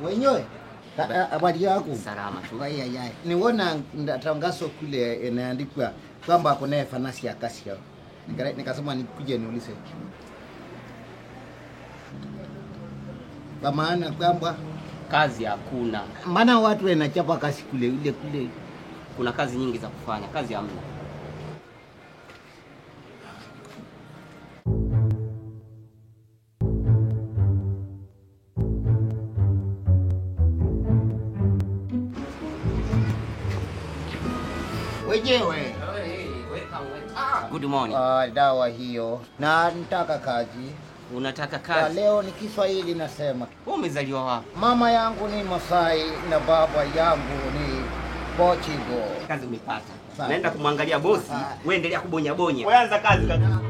Wenyewe habari yako? Salama tu. Ai, ai, ai. Niona tangazo kule inaandikwa kwamba kuna fanasi ya kazi yao. Nikasema nikuje niulize. Kwa maana kwamba Kazi hakuna. maana watu wanachapa kazi kule ile kule. Kuna kazi nyingi za kufanya, kazi hamna. Wenyewe. Good morning. Ah, dawa hiyo. Na nitaka kazi. Unataka Kwa kazi? leo ni Kiswahili nasema. Wewe umezaliwa wapi? Mama yangu ni Masai na baba yangu ni Portugal. Kazi umepata. Sawa. Naenda kumwangalia bosi, Ah. wewe endelea kubonya bonya. Wewe anza kazi kaka.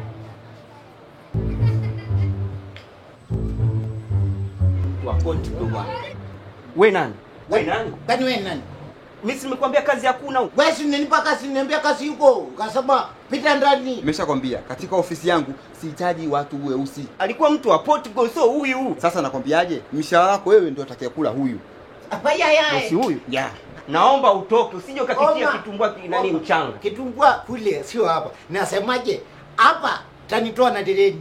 Wa Portugal bwana. Wewe nani? Wewe nani? Kwani wewe nani? Mimi si nimekuambia kazi hakuna huko. Wewe si unanipa kazi, niambia kazi huko. Ukasema pita ndani. Nimeshakwambia katika ofisi yangu sihitaji watu weusi. Alikuwa mtu wa Portugal sio huyu. Sasa nakwambiaje, mshahara wako wewe ndio atakayekula huyu. Ayayay. Bosi huyu. Yeah. Naomba utoke usije ukakitia Oma. kitumbua nani mchanga. Kitumbua kule sio hapa. Nasemaje? Hapa tanitoa na dereni.